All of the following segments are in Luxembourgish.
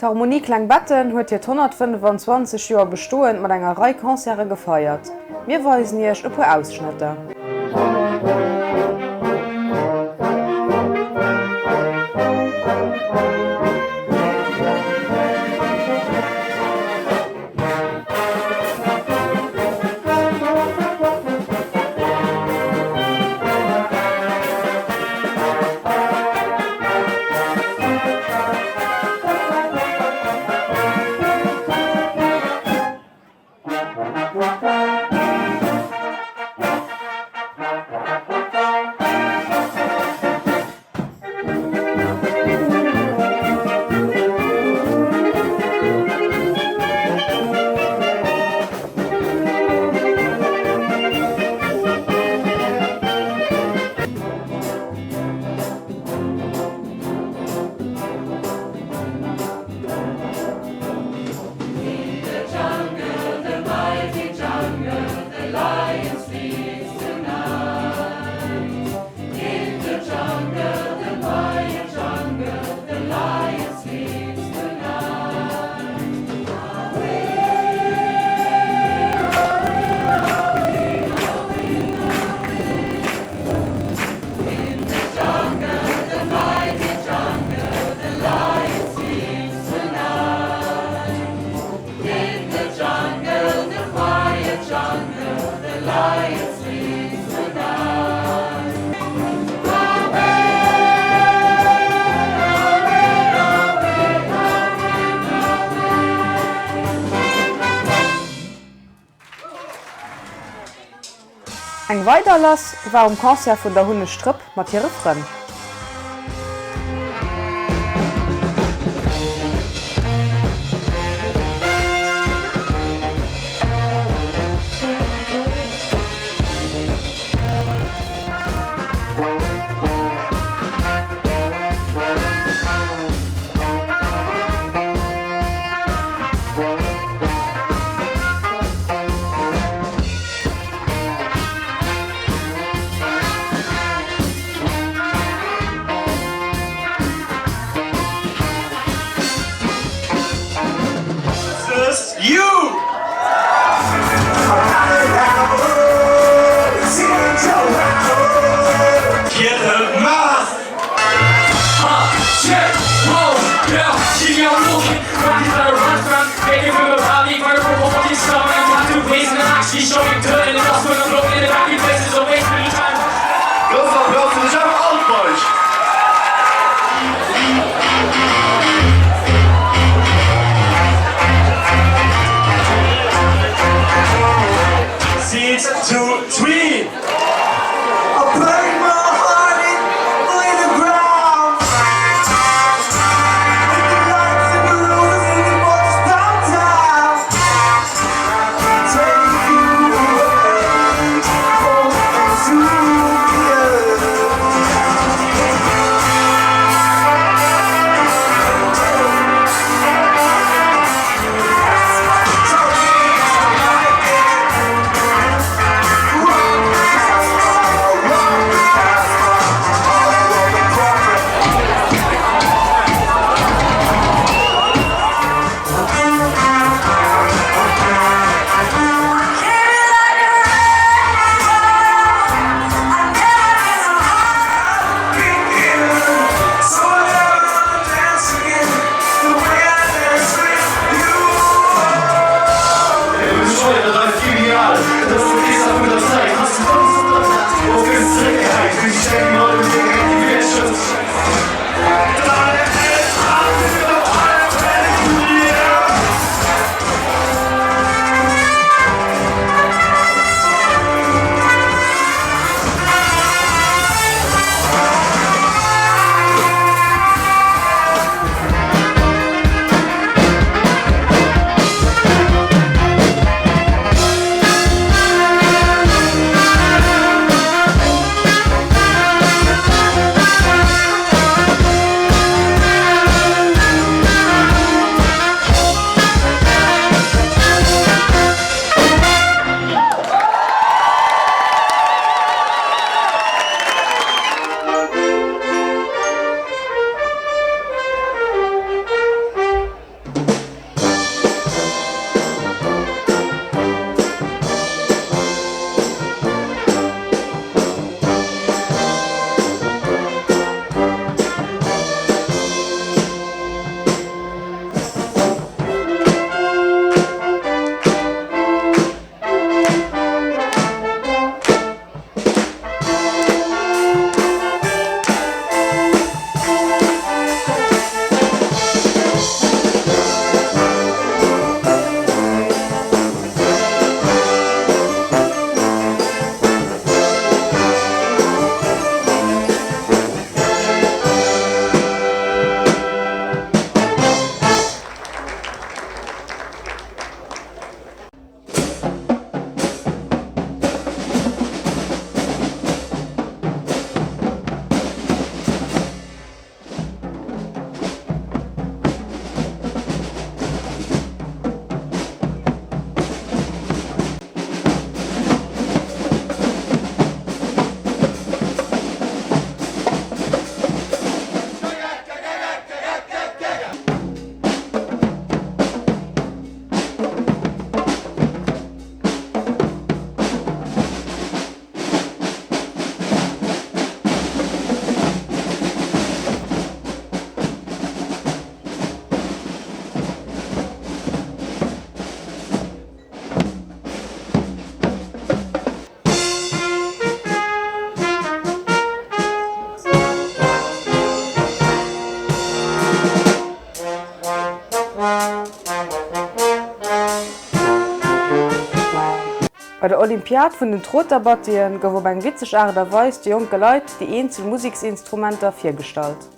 D'Harmonie Klengbetten huet hiert 125 Joer Bestoen mat enger Rei Concerte gefeiert. Mir weisen Iech e puer Ausschnëtter. Eng weider lass war um Concert vun der Hunneg Drëpp mat hire Frënn. Bei der Olympiad vun den Troterbattien gouf op eng witzeg Aart a Weis de jonke Leit déi eenzel Musiksinstrumenter virgestallt.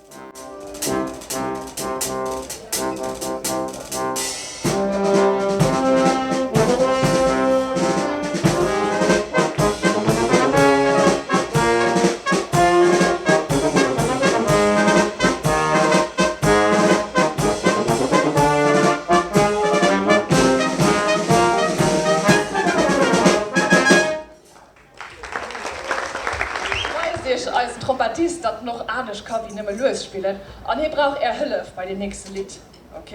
Weist iech eisen Trompettist, datt en och anescht ka wéi nëmme lues spillen an hie brauch är Hëllef bei deem nächste Lidd, ok?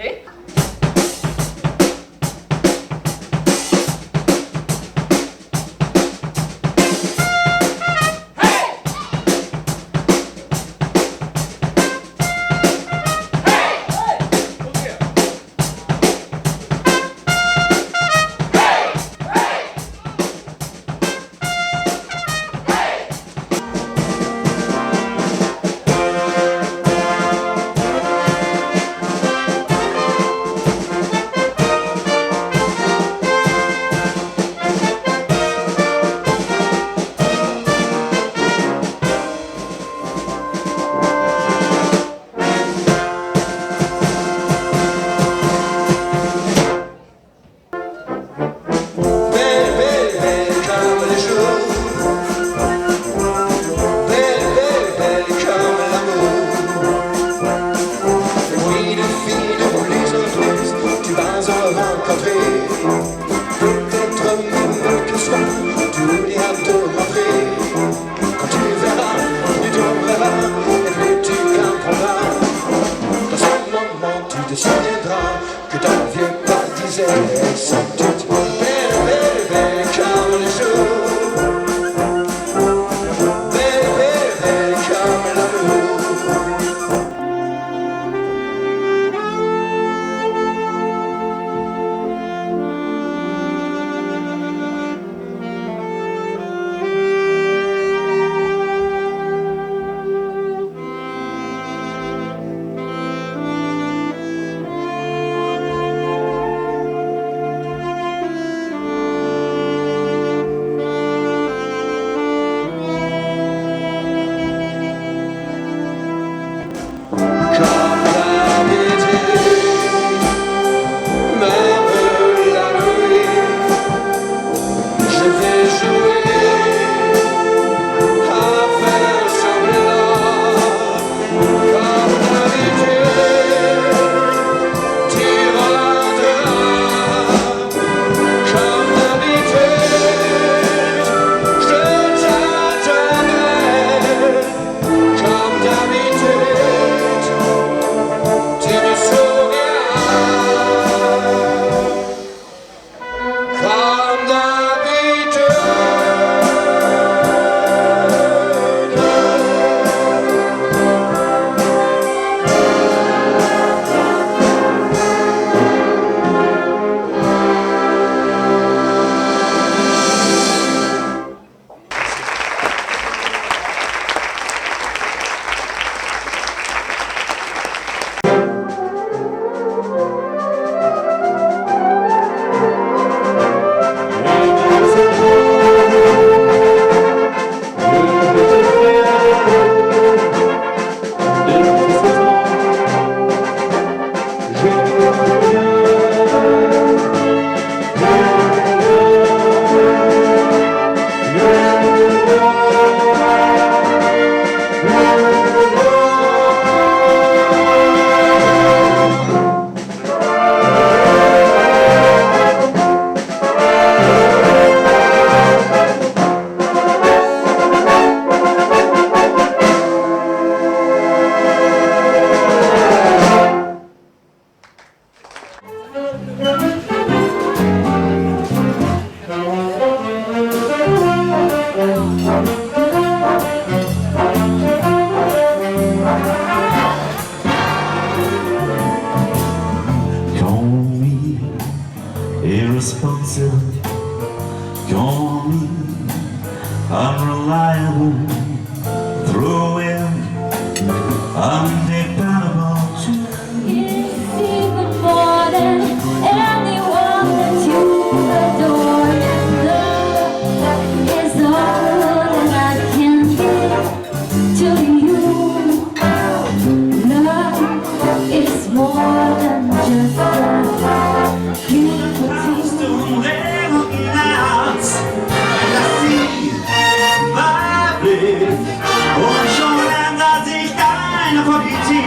Keine Politik,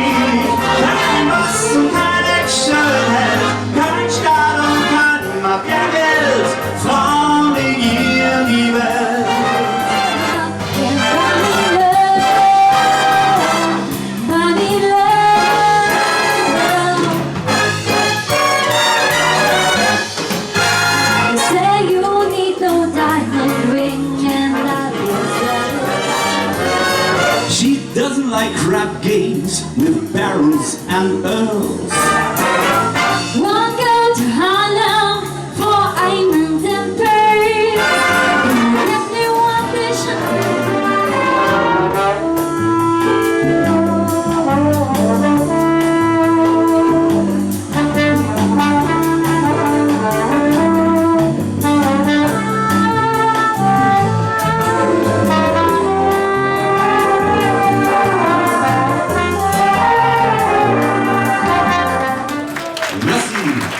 kein Boss und kein Actionheld, kein Staat und kein Mafiageld, Frauen regieren die Welt. She doesn't like crap games with barons and earls. Won't go to Harlem for diamonds and pearls. Merci.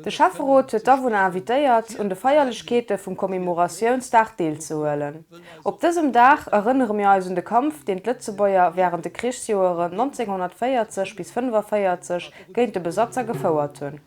De Schäfferot huet d'Awunner invitéiert, un de Feierlechkeete vum Commemoratiounsdag deelzehuelen. Op dësem Dag erënnere mir eis un de Kampf, deen d'Lëtzebuerger wärend de Krichsjoeren 1940 bis 45 géint de Besatzer gefouert hunn.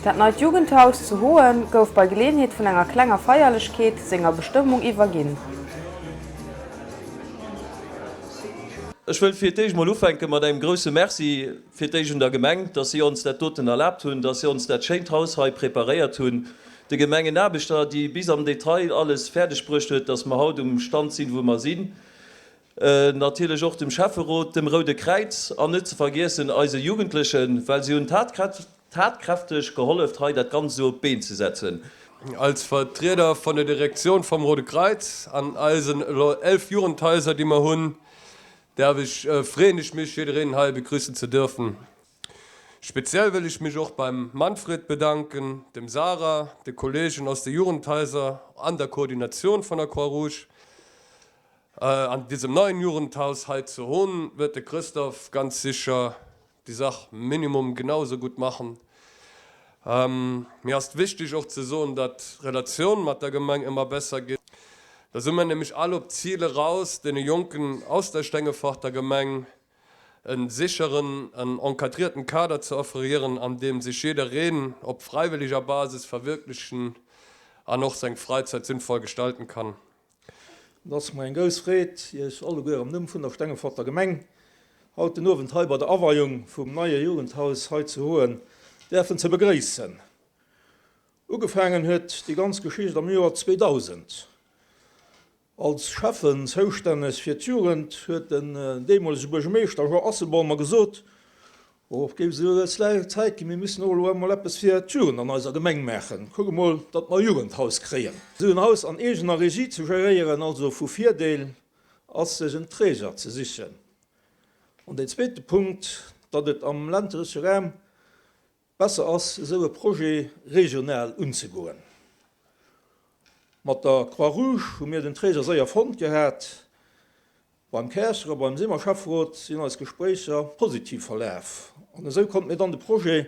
Dat neit Jugendhaus zu Hoen gouf bei Geleeënheet vun enger klenger Feierlechkeet senger Bestëmmung iwwerginn. Ech wëll fir d'éischt mol ufänke mat engem grousse Merci fir d'éischt un der Gemeng, dass si ons dat doten erlaabt hunn, dass si ons dat schéint Haus hei preparéiert hunn, de Gemengenaarbechter, déi bis am Detail alles fäerdeg bruecht huet, dass mer haut um Stand sinn, wou mer sinn, natierlech och dem Schäfferot, dem Roude Kräiz an net ze vergiessen eise Jugendlechen, well si hunn tatkräfteg geholleft, hei dat Ganzt esou op d'Been ze setzen. Als Vertrieder von der Direktion vom Rode Kreuz an eisen elo 11 Jugendhäuser, déi mer hunn, darf ich, freeën ech mich, jiddereen hei begrüßen ze dürfen. Speziell wëll ech mech och beim Manfred bedanken, dem Sarah, de Kollegen aus de Jugendhäuser an der Koordination von der Croix-Rouge. An diesem neuen Jugendhaus hei zu Hohn wird de Christoph ganz sicher déi Sach minimum genau esou gutt machen. Mir ass wichteg och ze soen, datt d'Relatioun mat der Gemeng ëmmer besser ginn. Da si mer nämlech all op d'Zil eraus, deene Jonken aus der Stengeforter Gemeng e sicheren an encadrierten Kader ze offerieren, an deem sech jiddereen op fräiwëlleger Basis verwirklechen an och seng Fräizäit sinnvoll gestalten kann. Et ass mer eng grouss Freed, Iech alleguer am Numm vun der Stengeforter Gemeng haut den Owend hei bei der Aweiung vum neie Jugendhaus hei zu Hoen däerfen ze begréissen. Ugefaangen huet déi ganz Geschicht am Joer 2000. Als Schäffen zoustänneg fir d'Jugend huet den deemolege Buergermeeschter Jean Asselborn mer gesot, Oh, et géif esou lues Zäit ginn, mir müssen och elo emol eppes fir d'Jugend an eiser Gemeng maachen. Kuck emol, datt mer e Jugendhaus kréien. Esou en Haus an eegener Regie ze geréieren, also vu Virdeel ass, sech en Träger ze sichen. An deen zweete Punkt, datt et am ländleche Raum besser ass, esou e Projet regional unzegoen. Mat der Croix-Rouge hu mir den Träger séier fonnt gehat. Beim Käercher a beim Simmer Schäfferot sinn eis Gespréicher positiv verlaf an esou konnte mir dann de Projet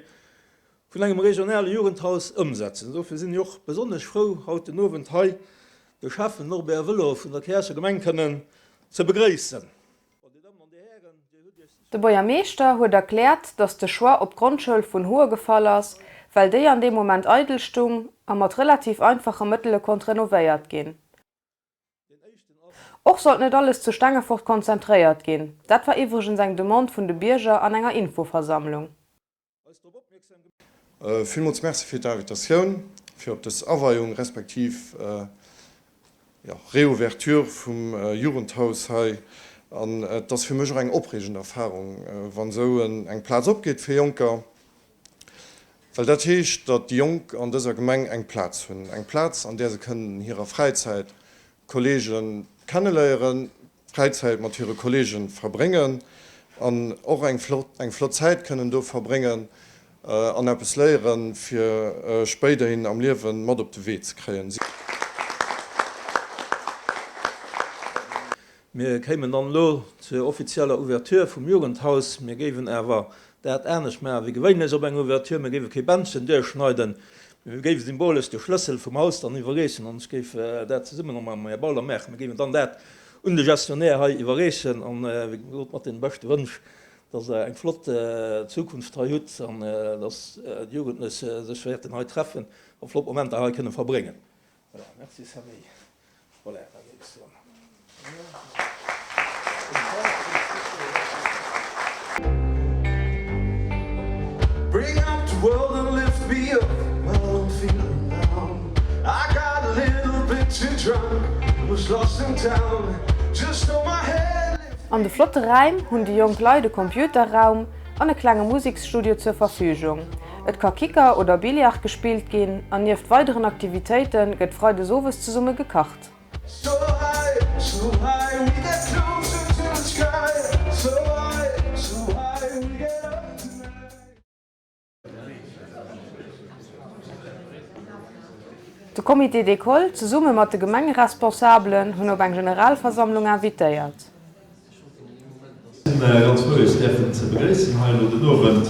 vun engem regionale Jugendhaus ëmsetzen. Dofir sinn ech och besonnesch frou, haut den Owend hei de Schäffen Norbert Wëllo vun der Käercher Gemeng kënnen ze begréissen. De Buergermeeschter huet erkläert, datt de Choix op d'Grondschoul vun Hoe gefall ass, well déi an deem Moment eidel stung a mat relativ einfache Mëttele konnt renovéiert ginn. Och sollt net alles zu Stengefort konzentréiert ginn. Dat war iwwregens eng Demande vun de Bierger an enger Infoversammlung. Villmools Merci fir d'Invitatioun fir op dës Aweiung respektiv jo Reouverture vum Jugendhaus hei. An et ass fir mech och eng opreegend Erfarung, wann esou eng Plaz opgeet fir Jonker, well dat heescht, datt déi Jonk an dëser Gemeng eng Plaz hunn, eng Plaz an där se kënnen an hirer Fräizäit Kollege kenneléieren, Fräizäit mat hire Kollege verbréngen an och eng flott eng flott Zäit kënnen do verbréngen an eppes léieren, fir spéiderhin am Liewen mat op de Wee ze kréien. Mir kéimen dann elo zur offizieller Ouverture vum Jugendhaus. Mir géiwen awer dat anescht maachen wéi gewéinlech op enger Ouverture. Mir géiwe kee Bändchen duerchschneiden, mee mir géiwe symbolesch de Schlëssel vum Haus dann iwwerreechen. An ech géif dat zesummen och mam Här Bauler maachen. Mir géiwen dann dat un de Gestionnaire hei iwwerreechen an, wéi gesot, mat deene beschte Wënsch, dass Der eng flott Zukunft hei hutt an dass d'Jugendlech sech wäerten hei treffen a flott Momenter hei kënne verbréngen. Voilà, merci Samy. Voilà, da géif ech soen. Bring up the world and lift me up Well I'm feeling down I got a little bit too drunk Was lost in town Just hold my hand lift An de flotte Räim hunn déi jonk Leit e Computerraum an e klenge Museksstudio zur Verfügung. Et ka Kicker oder Billard gespillt ginn an nieft weideren Aktivitéite gëtt freides owes zesumme gekacht. De Comité d'école zesumme mat de Gemengeresponsabelen hunn op eng Generalversammlung invitéiert. Ech sinn ganz frou, Iech däerfen ze begréissen hei elo den Owend.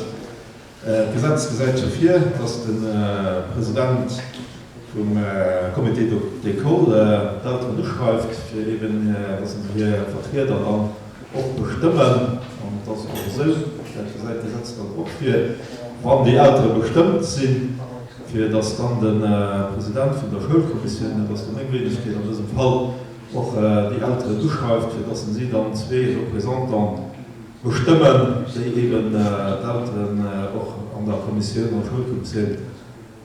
D'Gesetz gesäit jo vir, dass de President vum Comité d'école d'Elteren uschreift, fir eben, dass se hir Vertrieder dann och bestëmmen. An et ass och esou, dat gesäit d'Gesetz dann och vir, wann déi Eltere bestëmmt sinn. fir dass dann de President vun der Schoulkommissioun, dat ass da meng Wenegkeet an dësem Fall, och déi Elteren uschreift, fir dass si dann zwee Représentante bestëmmen, déi eben d'Elteren och an der Kommissioun, an der Schoulkommissioun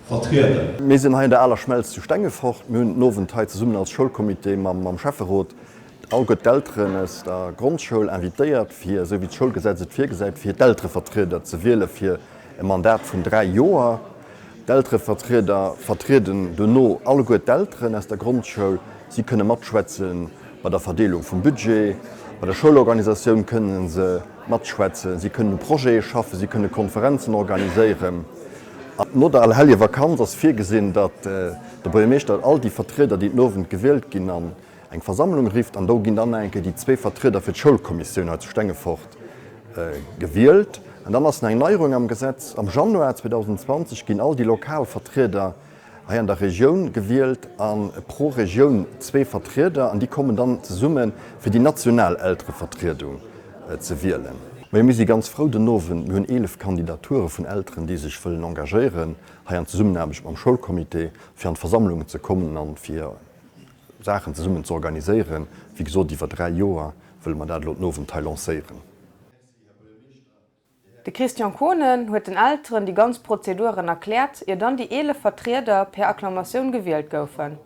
vertrieden. Mir sinn hei an der Aler Schmelz zu Stengefort. Mir hunn den Owend hei zesummen als Schoulcomité mam Schäfferot alleguer d'Elteren aus der Grondschoul invitéiert, fir, esou wéi d'Schoulgesetz et virgesäit, fir d'Elterevertrieder ze wiele fir e Mandat vun 3 Joer. D'Elterevertrieder vertrieden dono alleguer d'Elteren aus der Grondschoul. Si kënne matschwätze bei der Verdeelung vum Budget, bei der Schoulorganisatioun kënne se matschwätzen, si kënnen u Projete schaffen, si kënne Konferenzen organiséieren. No der Allerheljevakanz ass virgesinn, datt de Buergermeeschter all déi Vertrieder, déi den Owend gewielt ginn, an eng Versammlung rifft an do ginn dann nach eng Kéier déi zwee Vertrieder fir d'Schoulkommissioun hei zu Stengefort gewielt. An dann ass nach eng Neierung am Gesetz, Am Januar 2020 ginn all déi lokal Vertrieder hei an der Regioun gewielt a pro Regioun zwee Vertrieder an déi kommen dann zesumme fir déi national Elterevertriedung ze wielen. Majo mir si ganz frou den Owend, mir hunn 11 Kandidature vun Elteren déi sech wëllen engagéieren hei an Zesummenaarbecht mam Schoulcomité fir an d'Versammlungen ze kommen an fir Saachen zesummen ze organiséieren. Wéi gesot iwwer 3 Joer wëlle mer dat elo den Owend hei lancéieren. De Christian Kohnen huet den Elteren déi ganz Prozeduren erkläert, ier dann déi 11 Vertrieder per Akklamatioun gewielt goufen.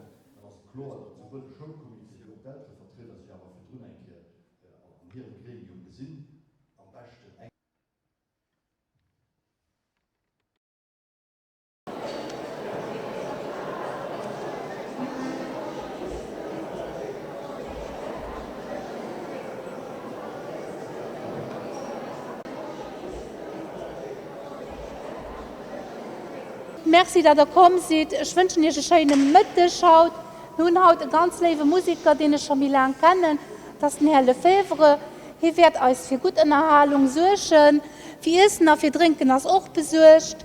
Merci dat der komm sidd. Ech wënschen iech e schéine Mëtteg haut. Mir hunn haut e ganz léiwe Museker, deen ech scho méi laang kennen, dat ass den Här Lefebvre. Hie wäert eis fir gutt Ënnerhalung suergen. Fir Iessen a fir Drénken ass och besuergt.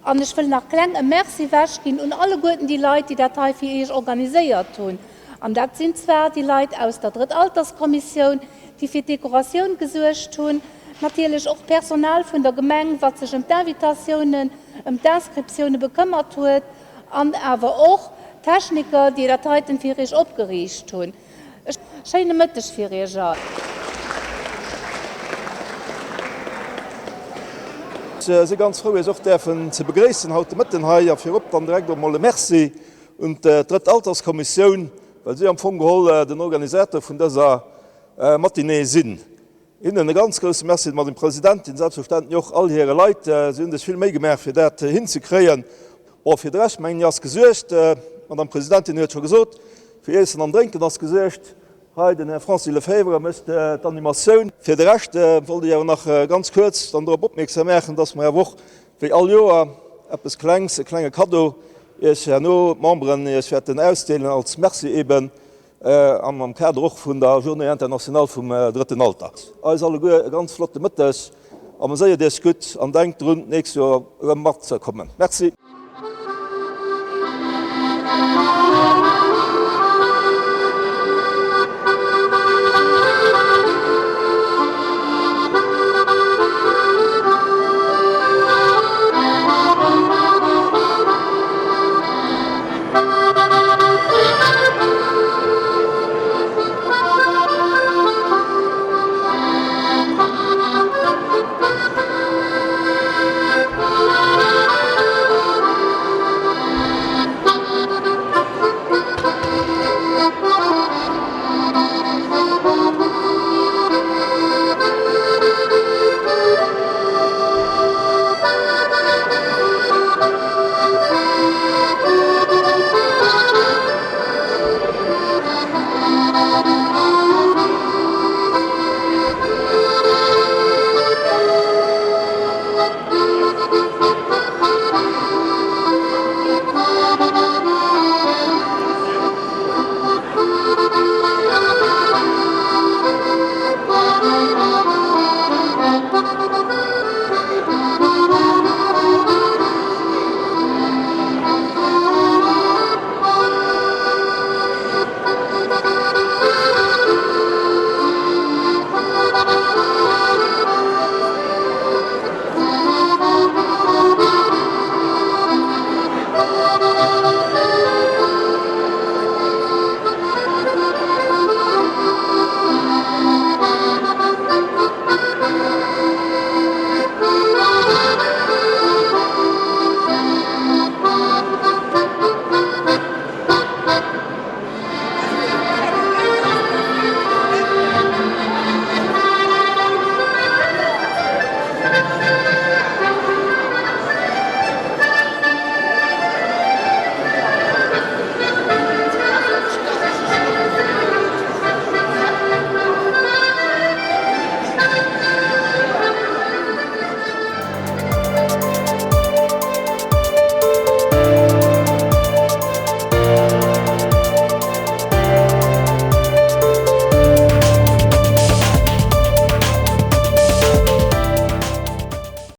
An ech wëll nach kleng e Merci wech ginn un alleguerten déi Leit, déi dat hei fir Iech organiséiert hunn. An dat sinn zwar déi Leit aus der Drëttalterskommissioun, déi fir d'Dekoratioun gesuergt hunn, natierlech och d'Personal vun der Gemeng, wat sech ëm d'Invitatiounen, ëm d'Inscriptioune bekëmmert huet, an awer och d'Techniker, déi dat heiten fir Iech opgeriicht hunn. E schéine Mëtteg fir Iech all. Si ganz frou Iech och däerfen ze begréissen haut de Mëtten hei a virop dann direkt och mol e Merci un d'Drëttalterskommissioun, well si am Fong geholl den Organisateur vun dëser Matinée sinn. Hinnen e ganz grousse Merci, der Madame Presidentin, selbstverständlech och all hire Leit. Si hunn sech vill Méi gemaach, fir dat hinzekréien. Bon, fir de Rescht, mengen ech, ass gesuergt. D'Madame Presidentin huet scho gesot, fir Iessen an Drénken ass gesuergt. Hei, den Här Francis Lefebvre mécht d'Animatioun. Fir de Rescht wollt ech awer nach ganz kuerz dann drop opmierksam maachen, dass mer awer och, wéi all Joer, eppes Klengs, e klenge Kaddo Iech herno, d'Memberen, Iech wäerten ausdeelen als Merci eeben, An am Kader och vun der Journée internationale vum drëtten Alter. Eis alleguer e ganz flotte Mëtteg. Ameséiert Iech gutt an denkt drun d'nächst Joer erëm matzekommen. Merci.